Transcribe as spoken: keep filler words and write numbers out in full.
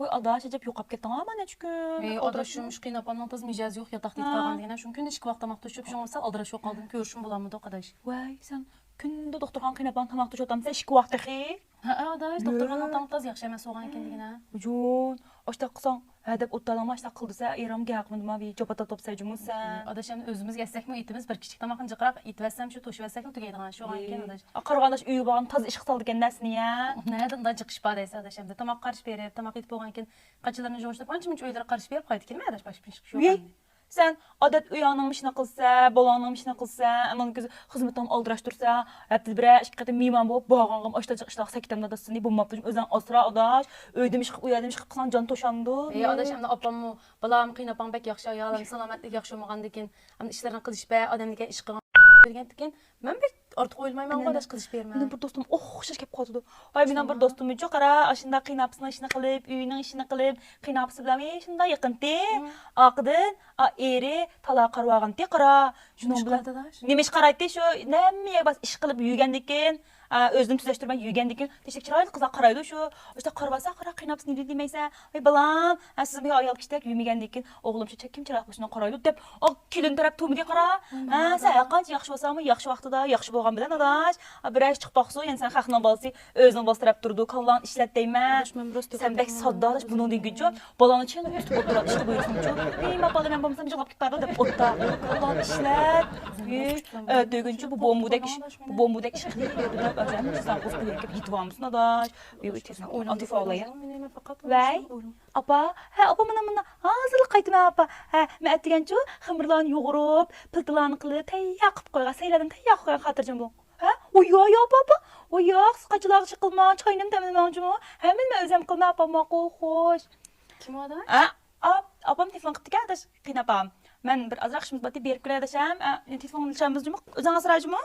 ۋاي ئاداش، ئەجەب يوقاپ كەتتىڭ ھا، مانا نەچچە كۈن. ئاداش، شۇ مۇشۇ قىيناپامنىڭ تازا مىجەزى يوق، ياتاقتا يېتىپ قالغان دېگەن. شۇ كۈندە ئىككى ۋاق تاماق توشۇپ، شۇڭا سەل ئالدىراش بولۇپ قالدىم. كۆرۈشۈم بولالمىدۇق ئاداش. ۋاي سەن كۈندە دوختۇرخانا قىيناپام تاماق توشۇۋاتامسەن ئىككى ۋاق تېخى؟ ھە ئاداش، دوختۇرخانا تاماق تازا ياخشى ئەمەس بولغان ئىكەن دېگىنە. جون، ئاشتاق قىلساڭ ھە دەپ ئوتتالىڭما ئاشتاق قىلدىسە ئېرىڭ گەپ قىلمىدىما بى جاپا تارتىۋاپسەن جۇمۇ سەن. ئاداش، ئەمدى ئۆزىمىزگە ئەتسەكمۇ ئېتىمىز، بىر كىچىك تاماقنى جىقراق ئېتىۋەتسەم شۇ توشۇۋەتسەكلا تۈگەيدىغان شۇ ئىكەن ئاداش. قارىغان ئاداش ئۆيگە بارغان تازا ئىشقا سالىدىكەن نەرسىنى يا. نەدىن دا جىق ئىش بار دەيسەن ئاداش، ئەمدى تاماق قارىشى بېرىپ تاماق ئېتىپ بولغان كېيىن قاچىلىرىنى يۇغۇشتۇرۇپ ئانچە مۇنچە ئۆيلىرىگە قارىشى بېرىپ قايتىپ كېلىمەن ئاداش، باشقا ئىش يوق. سەن ئادەت ئۇياڭنىڭ ئىشىنى قىلسا، بالىڭنىڭ ئىشىنى قىلسا، ئەمما كۆزى خىزمىتىڭ ئالدىراشتۇرسا، ھەپتىدە بىرەر ئىككى قېتىم مېھمان بولۇپ بارغانغىم ئاشتاق ئىشلار سەكتەمدە دادىسىنى بولماپتۇ، ئۆزۈڭ ئاسرا ئاداش، ئۆيدىمۇ ئىشقىپ ئۇيەردىمۇ ئىشقىپ قىلساڭ جان توشامدۇ. ئەي ئاداش، ئەمدى ئاپاممۇ بالام قىيناپاڭ بەك ياخشى ئايال، ئەمدى سالامەتلىكى ياخشى بولمىغاندىكىن ئەمدى ئىشلىرىنى قىلىشىپ بەر، ئادەم دېگەن ئىش قىلغان بەرگەندىكىن مەن بەك ئارتۇق ئويلىمايمەن ئاداش قىلىشىپ بېرىمەن. مېنىڭ بىر دوستۇم ئوخشاش كەپ قالىدۇ. ۋاي مېنىڭ بىر دوستۇممۇچۇ قارا، ئاشۇنداق قىيناپىسىنىڭ ئىشىنى قىلىپ، ئۆيىنىڭ ئىشىنى قىلىپ، قىيناپىسى بىلەن شۇنداق يېقىنتى. ئارقىدىن ئا ئېرى تالا قارىۋالغانتى قارا. شۇنىڭ بىلەن نېمە ئىش قىلاتتى شۇ؟ ھەممە يەرگە بارسا ئىش قىلىپ يۈرگەندىكىن، ئۆزىنى تۈزەشتۈرمەي يۈرگەندىكىن تېشەك چىرايلىق قىزلار قارايدۇ شۇ. ئاشۇنداق قارىۋالسا قارا قىيناپىسىنى نېمە دېمەيسەن؟ ۋاي بالام، سىز بۇ ئايال كىشىدەك يۈرمىگەندىكىن ئوغلۇم شۇ چەككىم چىرايلىق بولۇشىنى قارايدۇ دەپ كېلىن تەرەپ تۇرمىدى قارا. ھە، سەن ھەرقانچە ياخشى بولساڭمۇ ياخشى ۋاقتىدا ياخشى بولغان بىلەن ئاداش، بىرەر ئىش چىقىپ باقسۇن، يەنە سەن خەقنىڭ بالىسى، ئۆزۈڭ بالا تەرەپ تۇرىدۇ، كاللاڭنى ئىشلەت دەيمەن. سەن بەك ساددا ئاداش، بۇنىڭدىن كېيىنچۇ بالاڭنى چىڭ تۇتۇپ ئولتۇرۇپ ئىشقا بۇيرۇسۇڭچۇ، ئى ماپا بالام، مەن بولمىسام يىغلاپ كېتىپ بارىدۇ دەپ ئوتتا، كاللاڭنى ئىشلەت. ئۆتۈگۈنچە بۇ بومبۇدەك ئىش، بۇ بومبۇدەك ئىش قىلىپ يۈرىدۇ دەپ ئادەم ساققۇز قىلىپ يېتىپ ئالمىسۇن ئاداش. ئانتىفا ئولايا. ۋەي ئاپا، ھە ئاپا، مانا مانا ھازىرلا قايتىمەن ئاپا. ھە، مەن ئەتىگەنچۇ خېمىرلارنى يۇغۇرۇپ، پىلتىلارنى قىلىپ تەييار قىلىپ قويغان، سەيلەردىن تەييار قىلىپ قويغان خاتىرجەم بولۇڭ. ھە، ئۇ يا يا ئاپا ئاپا، ئۇ ياق، سىز قاچىلارغا ئىش قىلماڭ، چاينىمۇ تەملىمەڭچۇ. ھەممىنى مەن ئۆزۈم قىلىمەن ئاپا، ماقۇل خوش. كىم ئۇ ئاداش؟ ھە، ئاپام تېلېفون قىپتىكەن ئاداش، قىيناپام. مەن بىر ئازراق ئىشىمىز بارتى بېرىپ كېلەي ئاداشام. تېلېفونغا ئېلىشامىز جۇمۇ، ئۆزۈڭ ئاسراي جۇمۇ.